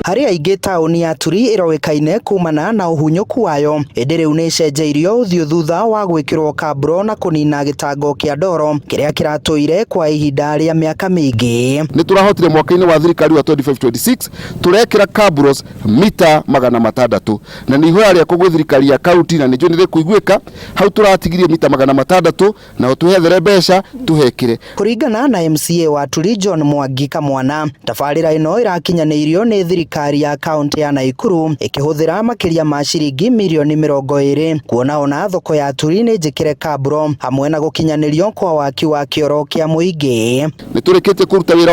Harĩ aingĩ taũni ya Turi ĩroĩkaine kumana na ũhunyũku wayo, ĩndĩ rĩu nĩ ĩcenjeirio ũthiũ thutha wa gwĩkĩrwo kaburo na kũnina gĩtango kĩa ndoro kĩrĩa kĩratũire kwa ihinda rĩa mĩaka mĩingĩ. Nĩ tũrahotire mwaka-inĩ wa thirikari wa 2526 tũrekĩra cabros mita 600, na nĩ ihoya rĩakwa gwĩ thirikari ya kaunti, na nĩ njũĩ nĩ rĩkũiguĩka hau tũratigirie mita 600, naho twĩhethere mbeca tũhekĩre. Kũringana na MCA wa Turi John Mwangi Kamwana, tabarĩra ĩno ĩrakinyanĩirio nĩ thirikari ya kaunti ya Naikuru ĩkĩhũthĩra makĩria ma ciringi mirioni 20, kuona ona thoko ya Turi nĩ njĩkĩre kaburo hamwe na gũkinyanĩrio kwa waki wa kĩoro kĩa mũingĩ. Nĩ tũrĩkĩtie kũruta wĩra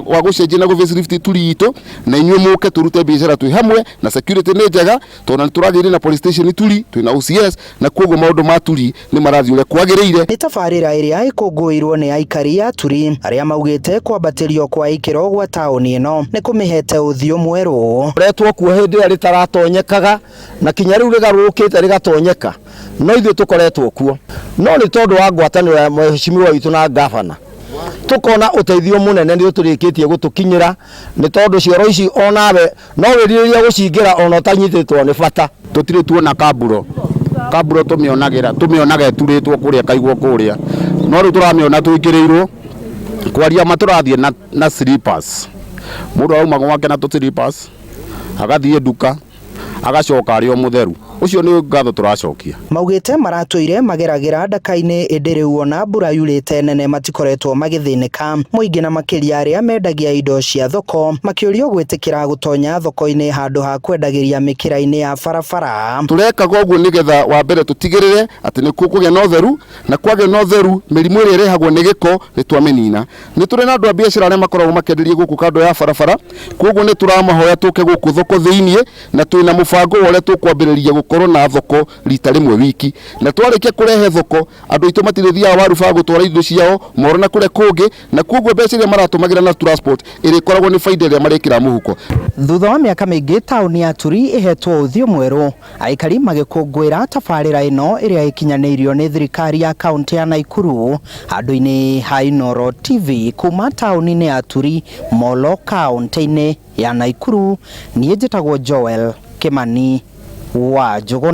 wa gũcenjia na gũ facelift Turi itũ, na inyuĩ mũke tũrute biacara twĩ hamwe, na security nĩ njega tondũ nĩ tũragĩire na police station Turi, twĩna OCS, na koguo maũndũ ma Turi nĩ marathiĩ ũrĩa kwagĩrĩire. Nĩ tabarĩra ĩrĩa ĩkũngũĩirwo nĩ aikari a Turi arĩa maugĩte kwambatĩrio kwa ikĩro gwa taũni ĩno nĩ kũmĩhete ũthiũ mwerũ. Retwo kuo hĩndĩ ĩrĩa rĩtaratonyekaga, na kinya rĩu rĩgarũrũkĩte rĩgatonyeka, no ithuĩ tũkoretwo kuo, no nĩ tondũ wa ngwatanĩro ya mheshimiwa witũ na gavana, tukona ũteithio mũnene nĩ ũtũrĩkĩtie gũtũkinyĩra, nĩ tondũ cioro ici onawe no wĩrirĩria gũcingĩra ona ũtanyitĩtwo nĩ bata. Tũtirĩ tuona kaburo, kaburo tũmĩonagĩra, tũmĩonaga ĩturĩtwo kũrĩa ĩkaigwo kũrĩa, no rĩu tũramĩona twĩkĩrĩirwo. Kwaria ma, tũrathiĩ na slippers. Mũndũ arauma gwake na tũ slippers, agathiĩ nduka, agacoka arĩ o mũtheru. Ũcio nĩ ngatho tũracokia. Maugĩte maratũire mageragĩra ndaka-inĩ, ĩndĩ rĩu ona mbura yurĩte nene matikoretwo magĩthĩnĩka. Mũingĩ na makĩria arĩa mendagia indo cia thoko makĩũrio gwĩtĩkĩra gũtonya thoko-inĩ handũ ha kwendagĩria mĩkĩra-inĩ ya barabara. Tũrekaga ũguo nĩgetha wa mbere tũtigĩrĩre atĩ nĩ kũgĩa na ũtheru, na kwagĩa na ũtheru, mĩrimũ ĩrĩa ĩrehagwo nĩ gĩko nĩ twamĩnina. Nĩ tũrĩ na andũ a biacara arĩa makoragwo makĩenderia gũkũ kando ya barabara, koguo nĩ tũramahoya tũke gũkũ thoko thĩiniĩ, na twĩna mũbango wa ũrĩa tũkwambĩrĩria gũkorwo na thoko rita rĩmwe wiki, na twarĩkia kũrehe thoko, andũ aitũ matirĩthiaga warubaa gũtwara indo ciao moro na kũrĩa kũngĩ, na koguo mbeca iria maratũmagĩra na transport ĩrĩkoragwo nĩ baida ĩrĩa marĩkĩra mũhuko. Thutha wa mĩaka mĩingĩ taũni ya Turi ĩhetwo ũthiũ mwerũ, aikari magĩkũngũĩra tabarĩra ĩno ĩrĩa ĩkinyanĩirio nĩ thirikari ya kaunti ya Naikuru. Handũ-inĩ ha Inooro TV kuma taũni-inĩ ya Turi Molo, kaunti-inĩ ya Naikuru, niĩ njĩtagwo Joel Kimani wa Njũgũna.